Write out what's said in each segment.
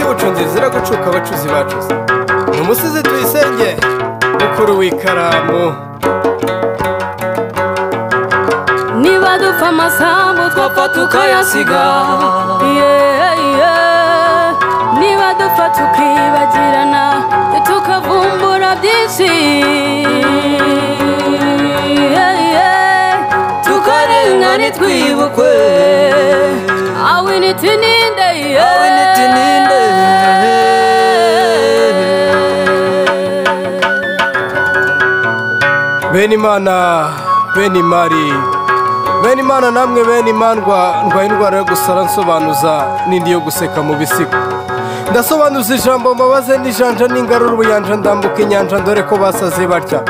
Bucunzi zira gucuka abacuzi bacuze. Ni umusizi Tuyisenge mukuru w'ikaramu. Niba dupfa amasambu twapfa tukayasiga, yeah, yeah. Niba dupfa tukibagirana tukavumbura byinshi, yeah, yeah. Tukarenga ntitwibukwe. Awiniti ninde, yeah. Awiniti ninde. Bene Imana, bene imari, bene Imana namwe bene imandwa, ndwaye indwara yo gusara nsobanuza n'indi yo guseka mu bisigo. Ndasobanuza ijambo mbabaze n'ijanja n'ingarura ubuyanja ndambuka inyanja ndore ko basaze batya.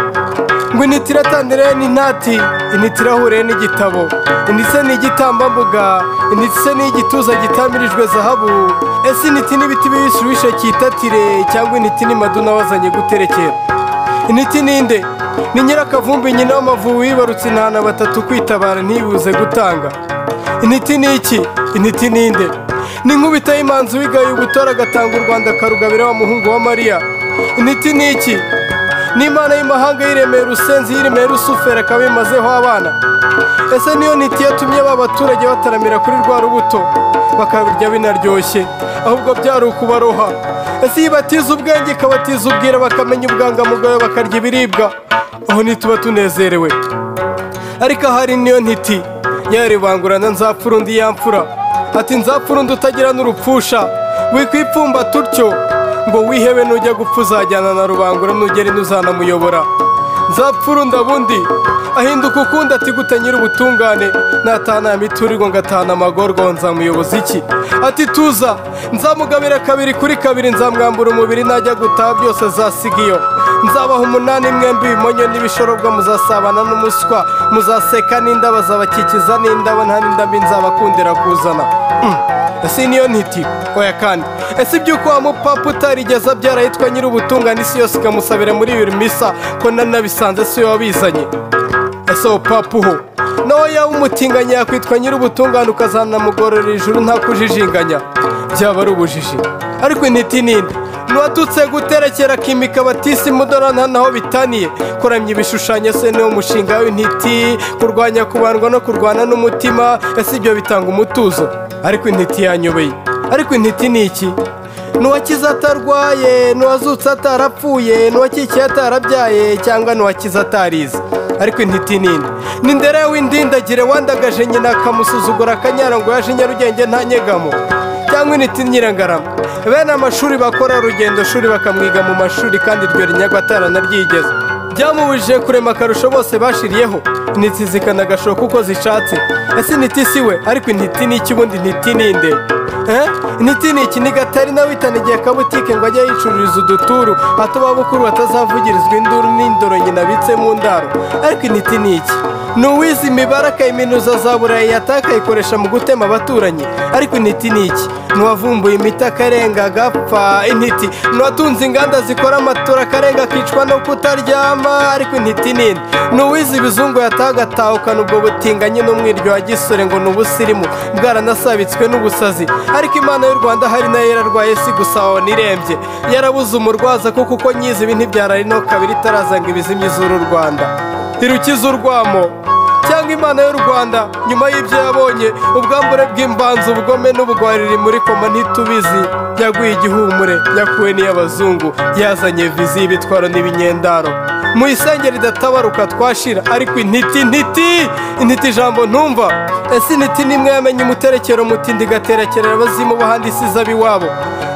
Ngo intiti iratandire n'intati, intiti irahure n'igitabo, intiti ni igitambambuga, intiti ni igituza gitamirijwe zahabu. Ese intiti n'ibiti bibishuhishe cyitatire, cyangwa intiti ni maduna wazanye guterekera? Intiti ninde? Ni nyirakavumbi nyina w'amavubi wibarutse intana batatu kwitabara ntibuze gutanga. Intiti ni iki? Intiti ninde? Ni inkubita y'imanzi wigaye ubutora agatanga u Rwanda akarugabira wa muhungu wa Mariya. Intiti ni iki? Ni Imana y'imahanga yiremeye Rusenzi yiremeye Rusufera akabimazeho abana. Ese niyo ntiti yatumye ba baturage bataramira kuri rwa rubuto bakabirya binaryoshye, ahubwo byari ukubaroha? Ese ibatiza ubwenge ikabatiza ubwira bakamenya ubwangamugayo bakarya ibiribwa, aho ntituba tunezerewe? Ariko ahari niyo ntiti yaribangurana nzapfura undi yamfura, ati nzapfura undi utagira n'urupfusha, wikwipfumba tutyo ngo wihebe nujya gupfa uzajyana na rubangura nugera ntuzanamuyobora. Nzapfura undi abundi ahinduka ukundi ati gute nyir'ubutungane, natahana miturirwa ngatahana amagorwa nzamuyoboza iki? Ati tuza nzamugabira kabiri kuri kabiri, nzamwambura umubiri najya gutaha byose azasiga iyo. Nzabaha umunani mwembi ibimonyo n'ibishorobwa, muzasabana n'umuswa, muzaseka n'indabo azabakikiza n'indabo, nta n'indabo nzabakundira kuzana. Ese niyo ntiti? Oya kandi. Ese iby'uko wa mupapa utarigeze abyara yitwa nyir'ubutungane isi yose ikamusabira muri buri misa ko nanabisanze si we wabizanye? Ese uwo papa uho nawe yaba umutinganya yakwitwa nyir'ubutungane ukazanamugororera ijuru nta kujijinganya, byaba ari ubujiji. Ariko intiti ninde? Nuwatutse guterekera akimika batisi mudora naho bitaniye, kuramya ibishushanyo se niwo mushinga w'intiti, kurwanya kubandwa no kurwana n'umutima, ese ibyo bitanga umutuzo? Ariko intiti yanyobeye. Ariko intiti ni iki? Nuwakize atarwaye, nuwazutse atarapfuye, nuwakikiye atarabyaye, cyangwa nuwakize atarize? Ariko intiti ninde? Ni ndere w'indindagire wandagaje nyina akamusuzugura akanyara ngo yaje Nyarugenge nta nyegamo, cyangwa intiti Nyirangarama? Bene amashuri bakora urugendo shuri bakamwiga mu mashuri kandi iryo rinyagwa ataranaryigeze, byamubujije kurema akarusho bose bashiriyeho. Intiti zikanagashoka uko zishatse. Ese intiti si we? Ariko intiti ni iki ubundi? Intiti ninde? Intiti ni iki? Ni Gatari nawe witanigiye akabutike ngo ajye yicururiza uduturu hato ba bukuru batazavugirizwa induru n'indoro nyina abitse mu ndaro. Ariko intiti ni iki? Ni uwize imibare akayiminuza za Burayi yataha akayikoresha mu gutema abaturanyi. Ariko intiti ni iki? Ni uwavumbuye imiti akarenga agapfa. Intiti ni uwatunze inganda zikora amatura akarenga akicwa no kutaryama. Ariko intiti ninde? Ni uwize ibizungu yataha agatahukana ubwo butinganyi n'umwiryo wa gisore ngo ni ubusirimu bwaranasabitswe n'ubusazi. Ariko Imana y'u Rwanda hari nayo yararwaye si gusa wabona irembye, yarabuze umurwaza kuko uko nyize ibi ntibyarari no kabiri itaraza ngo ibizimye izuru Rwanda irukize urwamo. Cyangwa Imana y'u Rwanda nyuma y'ibyo yabonye ubwambure bw'imbanza ubugome n'ubugwariri muri koma ntitubizi, yaguye igihumure yakuwe n'iy'abazungu, yazanye vizi y'ibitwaro n'ibinyendaro mu isengeri idatabaruka twashira. Ariko intiti, intiti, intiti ijambo ntumva. Ese intiti nimwe yamenye umuterekero mutindi igaterekerera abazimu bahandi isize ab'iwabo?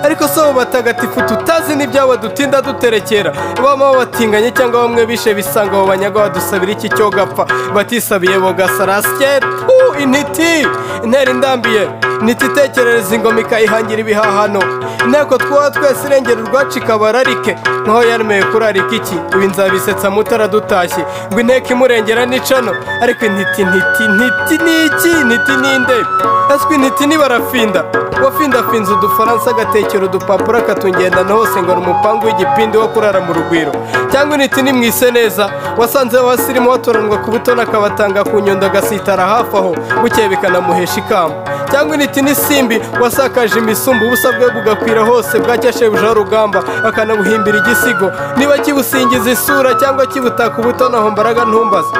Ariko so abo batagatifu tutazi n'ibyabo dutinda duterekera, bama batinganye cyangwa bamwe bishe bisanga abo banyaga badusabira iki cyo gapfa batisabiye bogasarasye. Intiti intera indambiye, intiti itekerereza ingoma ikayihangira ibihahano. Inteko twuba twese irengera urwacu ikabararike nkaho yaremeye kurarika iki? Ibi nzabisetsa mutara dutashye ngo inteko imurengera nicano. Ariko intiti, intiti, intiti ni iki? Intiti ninde? Ese intiti ni barafinda wafindafinze udufaransa agatekera udupapuro akatugendana hose ngo ni umupangu w'igipindi wo kurara mu rugwiro? Cyangwa intiti ni mwise neza Wasanze abasirimu batoranwa ku butoni akabatanga ku nyundo agasitara hafi aho, bukeye bikanamuhesha ikamba. Cyangwa intiti n'isimbi wasakaje imisumbu, ubusa bwe bugakwira hose, bwacya shebuja w'urugamba akanabuhimbira igisigo. Niba kibusingiza isura cyangwa kibutaka ubutoni, aho mbaraga ntumbaza.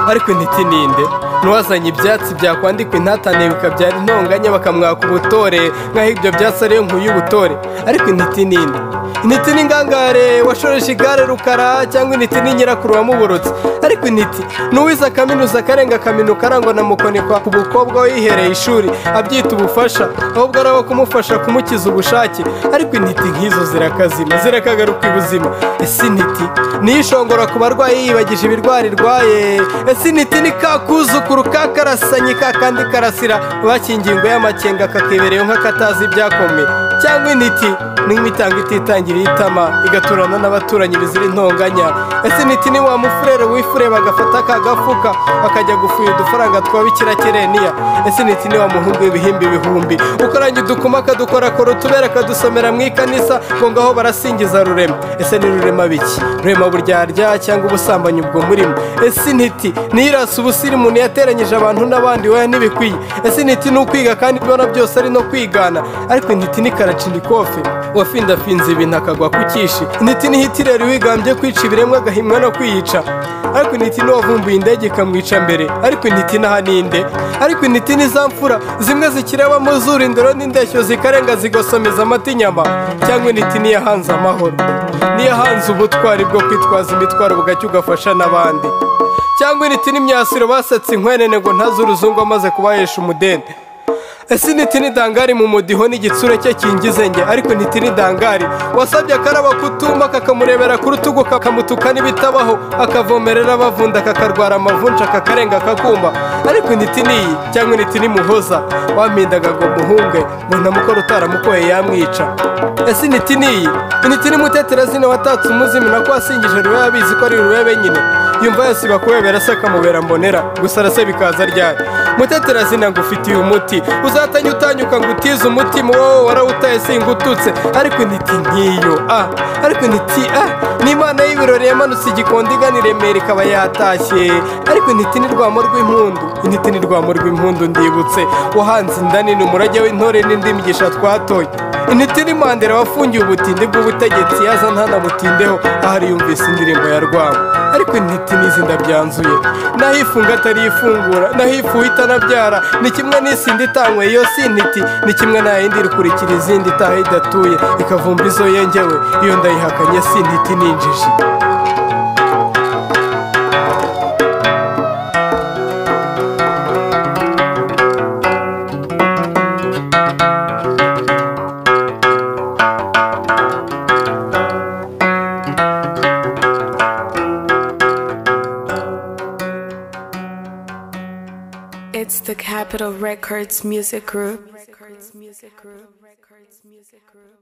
Ariko intiti ninde? Nuwazanye ibyatsi byakwandikwa intatane bikabyara intonganya bakamwaka ubutore, nkaho ibyo byatsi ariyo nkuye y'ubutore. Ariko intiti ninde? Intiti ni ingangare washoreje igare Rukara, cyangwa intiti ni nyirakuru wamuborotse. Ariko intiti nuwize kaminuza akarenga akaminuka arangwa na mukonikwa ku bukobwa we yihereye ishuri abyita ubufasha, ahubwo ari abo kumufasha kumukiza ubushake. Ariko intiti nk'izo zirakazima, zirakagaruka ibuzima. Ese intiti niyishongora ku barwayi yibagije ibirwara irwaye? Ese intiti ni kakuzukuru kakarasanye kakandi karasira bakingiye ingo y'amakenga kakibereyeho nk'akatazi ibyakomeye? Cyangwa intiti ni nk'imitanga ititangira itama igaturana n'abaturanyi bizira intonganya? Ese intiti ni wa mufurere wifure bagafata akagafuka bakajya gufuya udufaranga twa bikira kereniya? Ese intiti ni wa muhungu w'ibihimbi ibihumbi ukoranye udukuma akadukorakora utubere akadusomera mu ikanisa ngo ngaho barasingiza Rurema? Ese ni Rurema biki? Rurema buryarya cyangwa ubusambanyi ubwo murimo? Ese intiti niyirasa ubusirimu ntiyateranyije abantu n'abandi weya ntibikwiye? Ese intiti ni ukwiga kandi ibona byose ari no kwigana? Ariko intiti ni karacindikofe wafindafinze ibintu akagwa ku kishi. Intiti ni Hitireri wigambye kwica ibiremwa agahimwa no kwiyica. Ariko intiti ni wavumbuye indege ikamwica mbere. Ariko intiti n'aha ninde? Ariko intiti ni za mfura zimwe zikireba mu zuru indoro n'indeshyo zikarenga zigosomeza amata inyama. Cyangwa intiti niyahanze amahoro, niyahanze ubutwari bwo kwitwaza imitwaro bugacya ugafasha n'abandi. Cyangwa intiti n'imyasiro basetse inkwenene ngo ntaze uruzungu amaze kubahesha umudende. Ese intiti ni dangari mu mudiho n'igitsure cye kingize nge? Ariko intiti ni dangari wasabye akaraba kutuma kakamurebera ku rutugu kakamutuka n'ibitabaho, akavomerera abavunda kakarwara amavunja kakarenga akakumba. Ariko intiti ni iyi? Cyangwa intiti ni Muhoza wampindaga ngo muhunge ngo ntamukora utaramukoye yamwica? Ese intiti ni iyi? Intiti ni Muteterazina watatse umuzimi nako wasingije Rube abizi ko ari Rubebe nyine, yumva yasiba kuwebera se akamubera mbonera, gusa arase bikaza ryari? Muteterazina ngufitiye umuti uzatanya utanyuka ngo utize umutima wowe warawutaye singututse. Ariko intiti nk'iyo ariko intiti ni Imana y'ibirori yamanutse igikondo igana i Remera ikaba yatashye. Ariko intiti ni rwamo rw'impundu, intiti ni rwamo rw'impundu ndibutse wahanze inda nini umurage w'intore n'indi migisha twatoye. Intiti ni Mandela wafungiye ubutindi bw'ubutegetsi yaza ntanabutindeho ahari yumvise indirimbo ya Rwamo. Ariko intiti n'izi ndabyanzuye, naho ifunga atari ifungura, naho ifu itanabyara, ni kimwe n'isindi itanyweye iyo si intiti, ni kimwe n'ayindi ikurikira izindi itaha idatuye ikavumba izo yengewe, iyo ndayihakanye si intiti n'injiji. It's the Capitol Records Music Group. Music Group. Music Group. Music Group.